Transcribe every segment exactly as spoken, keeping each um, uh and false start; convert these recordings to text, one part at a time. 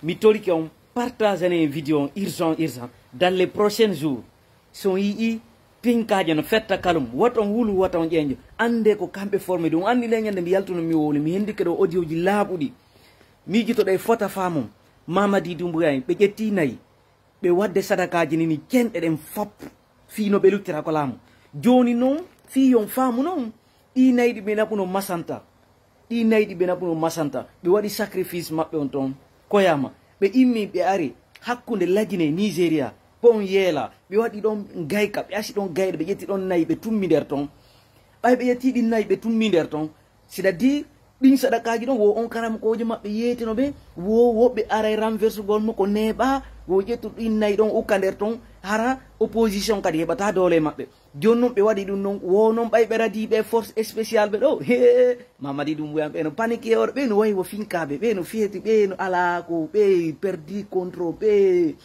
Mi torike on, partage ne vidéo on urgent, urgent. Dans les prochains jours, so on yi'i pinkaaje no fetta kalum, wata on wulu, wata on ƴeeño. Annde ko kamɓe formé ɗum. Anndi nde ñande mi yaltuno mi wowli, mi hendike ɗo audio ji laaɓuɗi. Miijotoɗo e fota faamum. Mamadi Doumbouya en, ɓe ƴetti nayi. Ɓe wadde sadakaaji ni, ni cenɗe ɗen fop. Fii no ɓe luttira ko laamu. Jooni non, fii yon faamu non, ɗi nayi ɗi ɓe naɓuno masanta. Ɗi nayi ɗi ɓe naɓuno masanta. Ɓe waɗi sacrifice maɓɓe on ton. Koyama. Ɓe immi ɓe ari hakkunde Lagine Nigeria. Ko on yeela. Ɓe waɗi ɗon gayka. Ɓe asi ɗon gayɗe. Ɓe ƴetti ɗon nayi ɓe tummi nder ton. Ɓay ɓe ƴetti ɗin nayi ɓe tummi nder ton. C'est-à-dire, ɗin sadakaaji ɗon, wo on karamkoojo maɓɓe yeetino ɓe, wo woɓɓe aray renversugol mo ko neeɓa, wo ƴettu ɗin nayi ɗon ukka nder ton, hara opposition kadi heɓata doole maɓɓe. Jooni non ɓe waɗi ɗum non, wo non ɓay ɓe radi ɓe force spéciale ɓe ɗo. He, Mamadi Doumbouya ɓe no panique oɗo, ɓe no wayi wo finkaaɓe, ɓe no feeti, ɓe no alaa ko, ɓe perdi contrôle, ɓe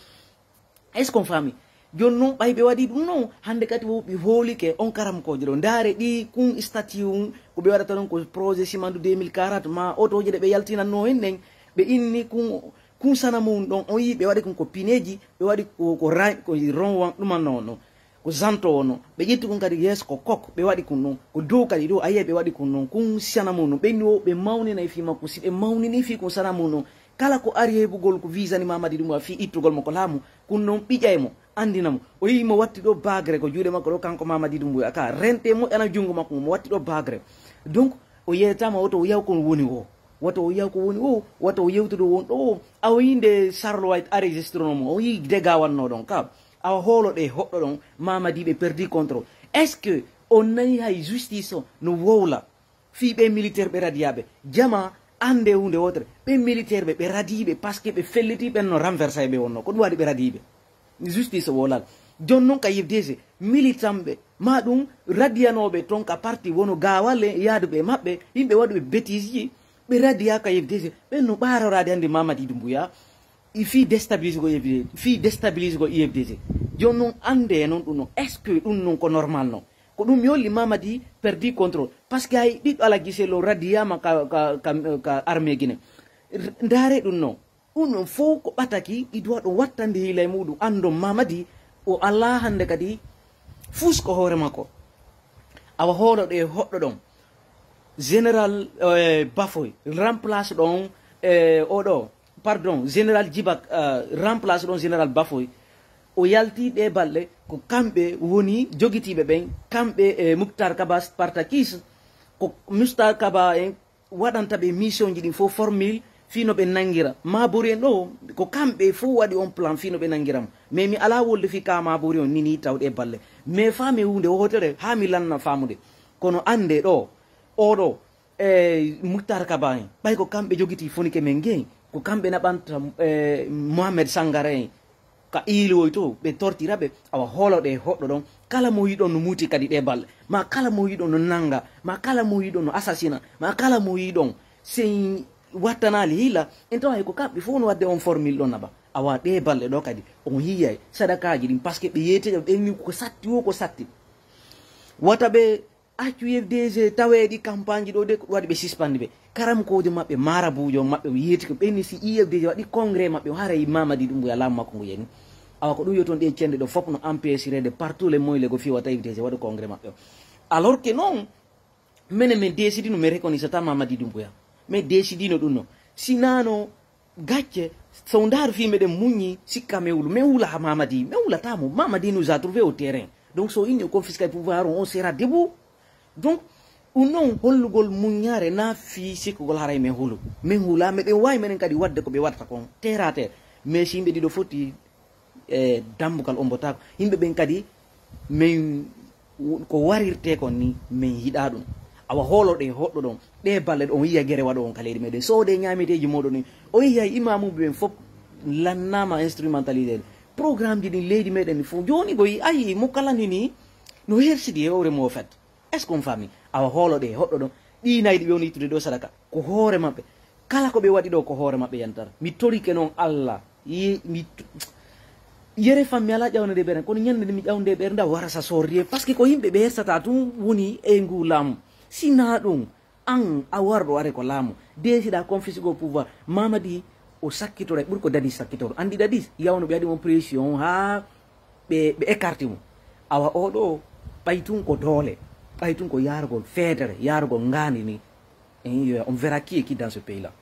Est-ce qu'on faami? Jooni non ɓay ɓe waɗi ɗum non, hannde kadi wo ɓe hoolike on karamkoojo ɗo. Ndaare ɗi kun statut un, ko ɓe waɗata ɗon ko projet Simandu deux mille quarante, ma otooje ɗe ɓe yaltinannoo en ɗen, ɓe inni kun, kun sanamu un ɗon, on yii ɓe waɗi kun ko pineeji, ɓe waɗi ko, ko ra-, ko ronwan ɗumanno on non. Ko zanto on non. Ɓe ƴetti kun kadi yeeso ko kok, ɓe waɗi kun non. Ko dow kadi ɗo, a yi'ay ɓe waɗi kun non. Kun sanamu un non. Ɓe inni wo ɓe mawninay fii makko. Si ɓe mawnini fii kun sanamu un non, kala ko ari heɓugol ko visa ni Mamadi Doumbouya fii ittugol mo ko laamu, kun non ɓiƴay mo, anndina mo. O yi'i mo watti ɗo bagre ko juuɗe makko ɗo, kanko Mamadi Doumbouya ka rente moƴƴana junngo makko, mo watti ɗo bagre. Donc, o yeetama woto o yaw ko woni wo. Woto o yaw ko woni wo, woto o yewtude won ɗo wo. Awa yinde Charleroi enregistré no mo, o yi'i dega wanno ɗon ka. Awa hoolo ɗe hoɗɗo ɗon, Mamadi ɓe perdi contrôle. Est-ce que on nani hay justice o no wowla? Fii ɓe militaire ɓe radiyaaɓe. Jama annde huunde wootere. Ɓe militaire ɓe, ɓe radiiɓe parce que ɓe felliti ɓen no renversé ɓe wonno. Ko ɗum waɗi ɓe radiiɓe. Justice wowlal. Jooni non ka U F D G, militant ɓe, ma ɗum radiyanooɓe ton ka parti wono gaawale yaaduɓe e maɓɓe, yimɓe waɗuɓe bêtise ji, ɓe radiya ka U F D G, ɓen no ɓaaroraade hannde Mamadi Doumbouya, i fii déstabiliser ko U F D G, fii déstabiliser ko U F D G. Jooni non annde non ɗum non, est-ce que ɗum non ko normal non? Ko ɗum mi holli Mamadi perdi contrôle. Parce que hay ɓiɗɗo Ala Gise lo radiyama ka, ka, ka, ka armée Guinée. R-, ndaare ɗum non. Ɗum non fof ko ɓataki, i doit ɗum wattande hiila e muɗum. Anndon Mamadi o alaa hannde kadi fus ko hoore makko. Awa hoolo ɗe hoɗɗo ɗon. Général, eh, Bafoy, remplace ɗon, eh, oɗo, pardon, Général Djibak, eh, remplace ɗon Général Bafoy. O yalti ɗe balɗe ko kamɓe woni jogitiiɓe ɓen, kamɓe e Mouctar Kaba Spartakis, ko Mouctar Kaba en waɗanta ɓe mission ji ɗin fof formule fii no ɓe nanngira. Mabori en ɗo, ko kamɓe fof waɗi on plan fii no ɓe nanngira mo. Mais mi alaa wolde fii ka Mabori on nini tawɗe e balle. Mais faami huunde wootere haa mi lanna faamude. Kono annde ɗo, oɗo, e Mouctar Kaba en, ɓay ko kamɓe jogiti fonike men ngen, ko kamɓe naɓanta, e, Mohamed Sangara en, ka iiliwoy to, ɓe tortira ɓe, awa hoolo ɗe hoɗɗo ɗon, kala mo yiɗon no muuti kadi ɗe balɗe, ma kala mo yiɗon no nannga, ma kala mo yiɗon no assassina, ma kala mo yiɗon, sey wattanaali hiila, en tawa hay ko kamɓe fof no waɗde on formule ɗon naɓa. Awa ɗe balɗe ɗo kadi, on yi'ay sadakaaji ɗin, parce que ɓe yeetete, ɓe ni ko satti wo ko satti. Wata ɓe accu U F D G taweeɗi campagne ɗo de, ko ɗum waɗi ɓe suspende ɓe. Karamkoojo maɓɓe, marabuujo maɓɓe, o yeeti ko ɓenni si U F D G waɗi congrès maɓɓe, o haray Mamadi Doumbouya laamu makko ngu yani. Awa ko ɗum yo toon ɗe cende ɗo fof no empêchirede par tous les moyens lego fii wata U F D G waɗa congrès maɓɓe o. Alors que non, menen min décidino, min reconnaissata Mamadi Doumbouya. Min décidino ɗum no. Sinano gacce, so ndaar fii meɗen muññi, sikka min wulu. Min wula ha Mamadi, min wulata mo. Mamadi nous a trouvé au terrain. Donc so inni o confisque pouvoir on, on sera debout. Donc, ɗum noon hollugol muññaare na fii sikkugol haray min hulu. Min hula, meɗen waawi menen kadi waɗde ko ɓe waɗata kon, terre à terre. Mais si yimɓe ɗiɗo foti e dambugal ombotaako. Yimɓe ɓen kadi, min, ko warirte kon ni, min yiɗa ɗum. Awa hoolo ɗe hoɗɗo ɗon, ɗe balle ɗon, yiya gere waɗo on ka leydi meɗen. Soode ñaameteeji mooɗon ni, o yiya imamuɓe ɓen fof lannama instrumentalisé. Programme ji ɗin leydi meɗen ni fof. Jooni ko yi-, ayi mo kala ni ni, no hersidi e hoore mo fet. Est-ce qu'on faami? Awa hoolo ɗe hoɗɗo ɗon, ɗi nayi ɗi ɓe woni ittude ɗo sadaka, ko hoore maɓɓe. Kala ko ɓe waɗi ɗo, ko hoore maɓɓe yantata. Mi torike noon Allah. Yi-, mi t-, yere fam, mi alaa ƴawnude ɓeere, kono ñande nde mi ƴawnude ɓeere, nda warasa sorriye. Parce que ko yimɓe ɓe hersata tun woni e ngu laamu. Si na ɗum, an a warɗo are ko laamu. Décide a confisque au pouvoir. Mamadi, O sakkitora e ɓuri ko Dadis sakkitoro. Anndi Dadis yawno ɓe waɗi mo pression haa ɓe ɓe écarté mo. Awa oɗo ɓay tun ko doole, ɓay tun ko yaarugol feetere, yaarugol ngaandi ni. Eh, on verra qui est qui dans ce pays là.